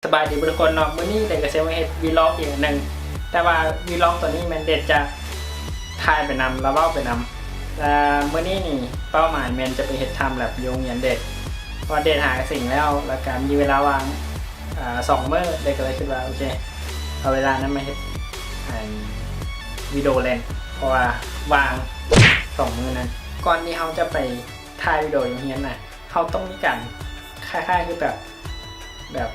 ສະບາຍດີເບິດທຸກຄົນເນາະ, ມື້ນີ້ເດດກໍຊິມາເຮັດວີລັອກອີກອັນໜຶ່ງ, ແຕ່ວ່າວີລັອກໂຕນີ້ແມ່ນເດດຈະຖ່າຍໄປນຳ ແລະ ເວົ້າໄປນຳ. ແລະ ມື້ນີ້ນີ້ເປົ້າໝາຍແມ່ນຈະໄປເຮັດທາມແລັບຢູ່ໂຮງຮຽນເດດ, ເພາະວ່າເດດຫາເສັງແລ້ວ ແລ້ວກໍມີເວລາວ່າງ ອາ ສອງມື້, ເດດກໍເລີຍຄິດວ່າ ໂອເຄ ເອົາເວລານັ້ນມາເຮັດ ອັນ ວິດີໂອເຫຼັ້ນ ເພາະວ່າວ່າງສອງມື້ນັ້ນ. ກ່ອນທີ່ເຮົາຈະໄປຖ່າຍວິດີໂອຢູ່ໂຮງຮຽນນະ ເຮົາຕ້ອງມີການຄ້າຍໆຄືແບບ ແບບ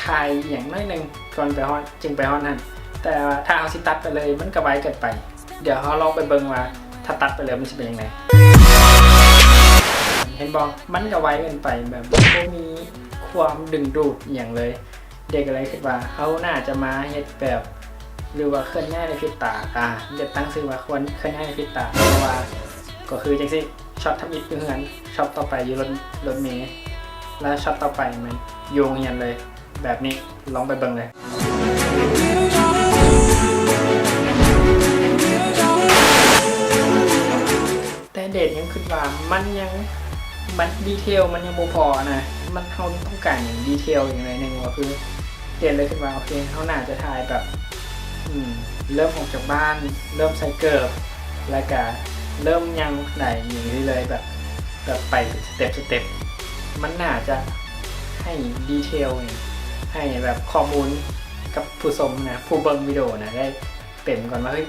ຖ່າຍອີ່ຫຍັງໜ້ອຍໜຶ່ງກ່ອນໄປຮອດ ຈຶ່ງໄປຮອດຫັ້ນ. ແຕ່ວ່າຖ້າເຮົາຊິຕັດໄປເລີຍ ມັນກໍໄວເກີນໄປ. ດຽວເຮົາລອງໄປເບິ່ງວ່າຖ້າຕັດໄປເລີຍມັນຊິເປັນຈັ່ງໃດ. ເຫັນບໍ່? ມັນກໍໄວເກີນໄປ, ແບບບໍ່ມີຄວາມດຶງດູດອີ່ຫຍັງເລີຍ. ເດດກໍເລີຍຄິດວ່າເຮົາໜ້າຈະມາເຮັດແບບ ຫຼືວ່າເຄື່ອນຍ້າຍໃນພຣິບຕາ. ອາ ເດດຕັ້ງຊື່ວ່າຄວນເຄື່ອນຍ້າຍໃນພຣິບຕາ ເພາະວ່າກໍຄືຈັ່ງຊີ້ ຊັອດທຳອິດຢູ່ເຮືອນ, ຊັອດຕໍ່ໄປຢູ່ລົດ ລົດເມ, ແລ້ວຊັອດຕໍ່ໄປແມ່ນຢູ່ໂຮງຮຽນເລີຍ ແບບນີ້. ລອງໄປເບິ່ງເລີຍ. ແຕ່ເດດຍັງຄິດວ່າມັນຍັງ ມັນດີເທວມັນຍັງບໍ່ພໍນະ, ມັນ ເຮົາຕ້ອງການຫຍັງດີເທວອີກໜ້ອຍໜຶ່ງ. ກໍຄືເດດເລີຍຄິດວ່າ ໂອເຄ ເຮົາໜ້າຈະຖ່າຍແບບ ອືມ ເລີ່ມອອກຈາກບ້ານ, ເລີ່ມໃສ່ເກີບ, ແລ້ວກະເລີ່ມຍ່າງໄດອີ່ຫຍັງເລື້ອຍໆ ແບບ ແບບໄປເປັນສະເຕັບ ສະເຕັບ. ມັນໜ້າຈະໃຫ້ດີເທວ ໃຫ້ແບບຂໍ້ມູນກັບຜູ້ຊົມນະ ຜູ້ເບິ່ງວິດີໂອນະ ໄດ້ເຕັມກ່ອນວ່າ ເຮີ້ຍ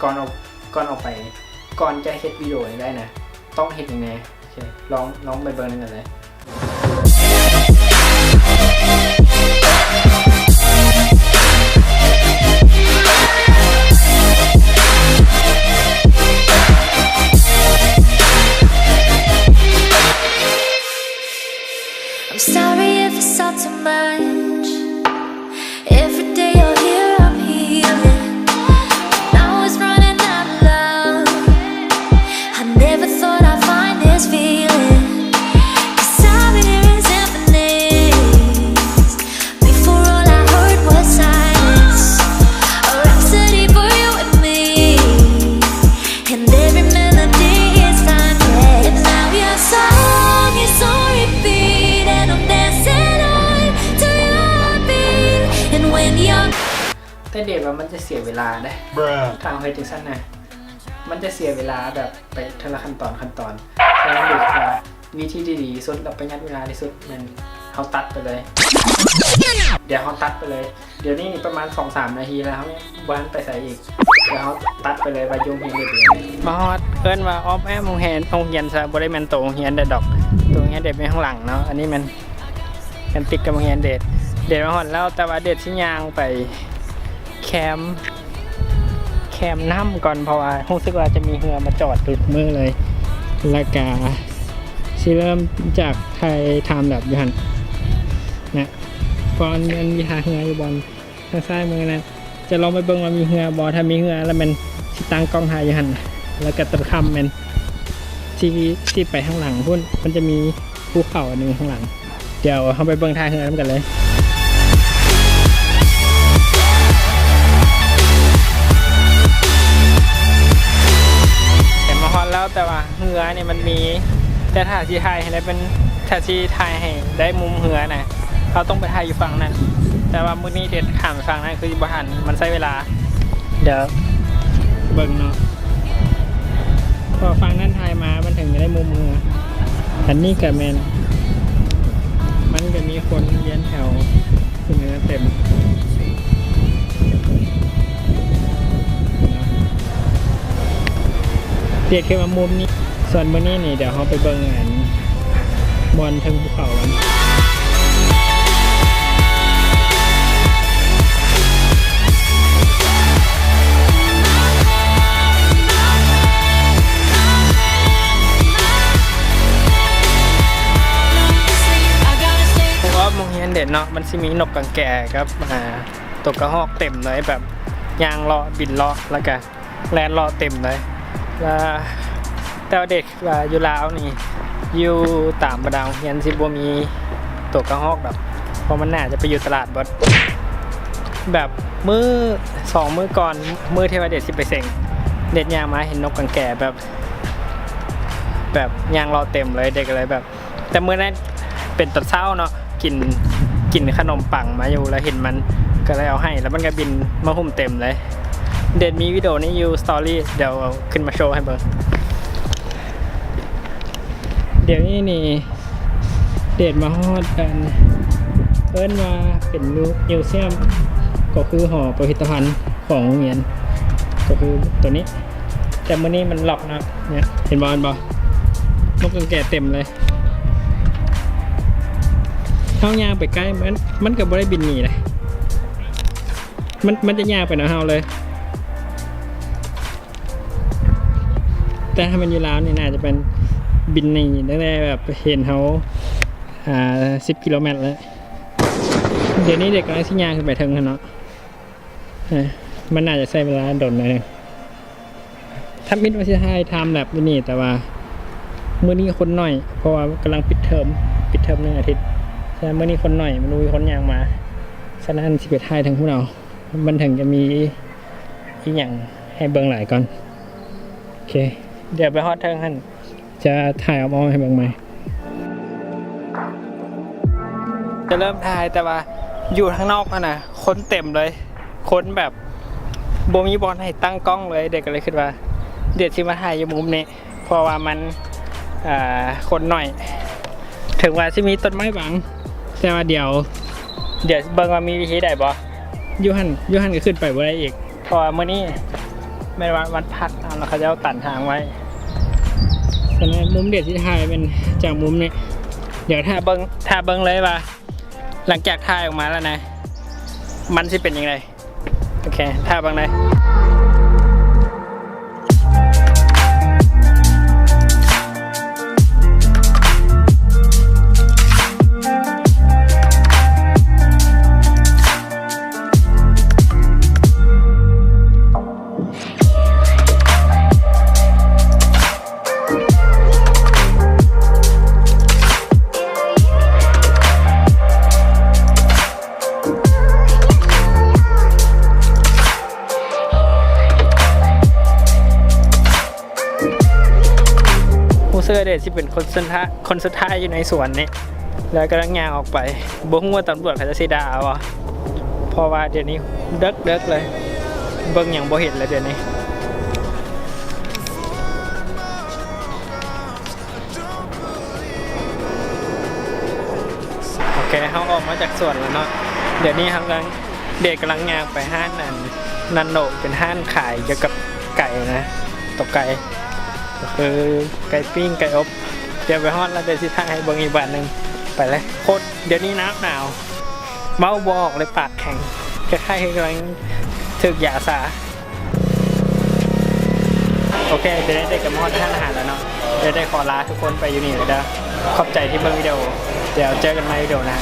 ກ່ອນອອກ ກ່ອນອອກໄປ ກ່ອນຈະເຮັດວິດີໂອນີ້ໄດ້ນະ ຕ້ອງເຮັດຫຍັງແດ່? ໂອເຄ ລອງ ລອງໄປເບິ່ງນຳກັນເລີຍ. I'm sorry if it's all too much. Every day you're here, I'm healing. When I was running out of love, I never thought I'd find this feeling. Cause I've been hearing symphonies. Before, all I heard was silence. A rhapsody for you and me. And every melody is timeless. And now your song is on repeat. And I'm dancing on to your beat. And when you're ແຕ່ເດດວ່າມັນຈະເສຍເວລາເດ້ ຖ້າເຮົາເຮັດຈັ່ງຊັ້ນນະ ມັນຈະເສຍເວລາແບບໄປເທື່ອລະຂັ້ນຕອນ ຂັ້ນຕອນ. ແຕ່ເດດວ່າວິທີທີ່ດີທີ່ສຸດ ແລະ ປະຢັດເວລາທີ່ສຸດ ແມ່ນເຮົາຕັດໄປເລີຍ. ດຽວເຮົາຕັດໄປເລີຍ. ດຽວນີ້ປະມານສອງສາມນາທີແລ້ວ ເຮົາຍັງບໍ່ທັນໄປໃສອີກ. ດຽວເຮົາຕັດໄປເລີຍວ່າຢູ່ໂຮງຮຽນເດດຢູ່. ມາຮອດ ເອີ້ນວ່າອ້ອມແອ້ມໂຮງຮຽນ ໂຮງຮຽນຊະ ບໍ່ໄດ້ແມ່ນໂຕໂຮງຮຽນເດດດອກ. ໂຕໂຮງຮຽນເດດແມ່ນຂ້າງຫຼັງເນາະ. ອັນນີ້ແມ່ນ ແມ່ນຕິດກັບໂຮງຮຽນເດດ. ເດດມາຮອດແລ້ວ ແຕ່ວ່າເດດຊິຍ່າງໄປແຄມ ແຄມນ້ຳກ່ອນ ເພາະວ່າຮູ້ສຶກວ່າຈະມີເຮືອມາຈອດທຸກມື້ເລີຍ. ແລ້ວກະຊິເລີ່ມຈາກຖ່າຍທາມແລັບຢູ່ຫັ້ນນະ ເພາະມັນມີທ່າເຮືອຢູ່ບ່ອນ ທາງຊ້າຍມືນັ້ນ. ຈະລອງໄປເບິ່ງວ່າມີເຮືອບໍ່, ຖ້າມີເຮືອແລ້ວແມ່ນຊິຕັ້ງກ້ອງຖ່າຍຢູ່ຫັ້ນ ແລ້ວກໍຕົວຂ້າມແມ່ນຊິ ຊິໄປທາງຫຼັງພຸ້ນ ມັນຈະມີພູເຂົາອັນໜຶ່ງຂ້າງຫຼັງ. ດຽວເຮົາໄປເບິ່ງທ່າເຮືອນຳກັນເລີຍ. ເຫັນມາຮອດແລ້ວ ແຕ່ວ່າ ເຮືອນີ້ມັນມີ ແຕ່ຖ້າຊິຖ່າຍໃຫ້ໄດ້ເປັນ ຖ້າຊິຖ່າຍໃຫ້ໄດ້ມຸມເຮືອນະ ເຮົາຕ້ອງໄປຖ່າຍຢູ່ຝັ່ງນັ້ນ. ແຕ່ວ່າມື້ນີ້ເດັດຂ້າມໄປຝັ່ງນັ້ນຄືຊິບໍ່ທັນ ມັນໃຊ້ເວລາ. ດຽວເບິ່ງເນາະ ເພາະຝັ່ງນັ້ນຖ່າຍມາມັນເຖິງຈະໄດ້ມຸມເຮືອ. ອັນນີ້ກະແມ່ນ ມັນກະມີຄົນວຽນແຖວ ເຕັມ. ເດດຄືວ່າມຸມນີ້ ສ່ວນມື້ນີ້ນີ້ ດຽວເຮົາໄປເບິ່ງອັນ ບ່ອນເທິງພູເຂົາກັນ. ຮອບໂຮງຮຽນເດດເນາະ ມັນຊິມີນົກກາງແກກັບ ອາ ຕົວກະຮອກເຕັມເລີຍ ແບບຍ່າງເລາະ ບິນເລາະ ແລ້ວກະແລ່ນເລາະເຕັມເລີຍ. ແລ້ວ ແຕ່ວ່າເດດວ່າຢູ່ລາວນີ້ ຢູ່ຕາມບັນດາໂຮງຮຽນຊິບໍ່ມີຕົວກະຮອກດອກ ເພາະມັນໜ້າຈະໄປຢູ່ຕະຫຼາດເບິດ. ແບບມື້ສອງມື້ກ່ອນ ມື້ທີ່ວ່າເດດຊິໄປເສັງ ເດດຍ່າງມາເຫັນນົກກາງແກແບບ ແບບຍ່າງເລາະເຕັມເລີຍ ເດດກໍເລີຍແບບ ແຕ່ມື້ນັ້ນເປັນຕອນເຊົ້າເນາະ ກິນ ກິນຂະໜົມປັງມາຢູ່ ແລ້ວເຫັນມັນ ກໍເລີຍເອົາໃຫ້ ແລ້ວມັນກໍບິນມາຫຸ້ມເຕັມເລີຍ. ເດດມີວິດີໂອນີ້ຢູ່ສະຕໍຣີ ດຽວເອົາຂຶ້ນມາໂຊໃຫ້ເບິ່ງ. ດຽວນີ້ນີ້ ເດດມາຮອດອັນ ເອີ້ນວ່າເປັນມິວ ມິວຊຽມ ກໍຄືຫໍພິພິທະພັນຂອງໂຮງຮຽນ ກໍຄືໂຕນີ້. ແຕ່ມື້ນີ້ມັນລັອກເນາະ ເນຍ ເຫັນບໍ່ ເຫັນບໍ່? ນົກກາງແກເຕັມເລີຍ. ເຮົາຍ່າງໄປໃກ້ ມັນ ມັນກໍບໍ່ໄດ້ບິນໜີເດ້ ມັນ ມັນຈະຍ່າງໄປນຳເຮົາເລີຍ. ແຕ່ຖ້າແມ່ນຢູ່ລາວນີ້ ໜ້າຈະເປັນບິນໜີຕັ້ງແຕ່ແບບເຫັນເຮົາ ອ່າ ສິບກິໂລແມັດແລ້ວ. ດຽວນີ້ເດັກກຳລັງຊິຍ່າງຂຶ້ນໄປເທິງຫັ້ນເນາະ. ເອີ ມັນໜ້າຈະໃຊ້ເວລາດົນໜ້ອຍໜຶ່ງ. ທຳອິດວ່າຊິຖ່າຍທາມແລັບຢູ່ນີ້ ແຕ່ວ່າມື້ນີ້ຄົນໜ້ອຍ ເພາະວ່າກຳລັງປິດເທີມ ປິດເທີມໜຶ່ງອາທິດ. ສະນັ້ນມື້ນີ້ຄົນໜ້ອຍ ມັນບໍ່ມີຄົນຍ່າງມາ. ສະນັ້ນຊິໄປຖ່າຍທາງພຸ້ນເອົາ ມັນເຖິງຈະມີອີ່ຫຍັງໃຫ້ເບິ່ງຫຼາຍກ່ອນ. ໂອເຄ ດຽວໄປຮອດເທິງຫັ້ນ ຈະຖ່າຍອ້ອມໆໃຫ້ເບິ່ງໃໝ່. ຈະເລີ່ມຖ່າຍ ແຕ່ວ່າຢູ່ທາງນອກຫັ້ນນະ ຄົນເຕັມເລີຍ ຄົນແບບບໍ່ມີບ່ອນໃຫ້ຕັ້ງກ້ອງເລີຍ. ເດດກໍເລີຍຄິດວ່າ ເດດຊິມາຖ່າຍຢູ່ມຸມນີ້ ເພາະວ່າມັນ ເອີ ຄົນໜ້ອຍ ເຖິງວ່າຊິມີຕົ້ນໄມ້ບັງ ແຕ່ວ່າດຽວ ດຽວເບິ່ງວ່າມີວິທີໃດບໍ່. ຢູ່ຫັ້ນ ຢູ່ຫັ້ນກໍຂຶ້ນໄປບໍ່ໄດ້ອີກ ເພາະວ່າມື້ນີ້ແມ່ນວັນ ວັນພັດ ເອົາ ແລ້ວເຂົາເຈົ້າຕັນທາງໄວ້. ສະນັ້ນມຸມເດດຊິຖ່າຍແມ່ນຈາກມຸມນີ້. ດຽວຖ້າເບິ່ງ ຖ້າເບິ່ງເລີຍວ່າ ຫຼັງຈາກຖ່າຍອອກມາແລ້ວນະ ມັນຊິເປັນຈັ່ງໃດ. ໂອເຄ ຖ້າເບິ່ງເລີຍ. ຮູ້ສຶກວ່າເດດຊິເປັນຄົນສຸດທ້າຍ ຄົນສຸດທ້າຍຢູ່ໃນສວນນີ້ ແລ້ວກຳລັງຍ່າງອອກໄປ. ບໍ່ຮູ້ວ່າຕຳຫຼວດເຂົາຈະຊິດ່າບໍ່ ເພາະວ່າດຽວນີ້ເດິກໆເລີຍ ເບິ່ງຫຍັງບໍ່ເຫັນແລ້ວດຽວນີ້. ໂອເຄ ເຮົາອອກມາຈາກສວນແລ້ວເນາະ. ດຽວນີ້ເຮົາກຳລັງ ເດດກຳລັງຍ່າງໄປຮ້ານອັນ ນັນໂນ ເປັນຮ້ານຂາຍກ່ຽວກັບໄກ່ນະ ຕົວໄກ່ ກໍຄືໄກ່ປີ້ງ ໄກ່ອົບ. ດຽວໄປຮອດແລ້ວ ດຽວຊິຖ່າຍໃຫ້ເບິ່ງອີກບາດໜຶ່ງ. ໄປເລີຍ. ໂຄດ ດຽວນີ້ໜາວໜາວ ເວົ້າບໍ່ອອກເລີຍ ປາກແຂງ ຄ້າຍໆຄືກຳລັງຖືກຢາຊາ. ໂອເຄ ດຽວໄດ້ກັບມາຮອດຮ້ານອາຫານແລ້ວເນາະ. ດຽວໄດ້ຂໍລາທຸກຄົນໄປຢູ່ນີ້ເດີ. ຂອບໃຈທີ່ເບິ່ງວິດີໂອ. ດຽວເຈີກັນໃໝ່ວິດີໂອໜ້າ.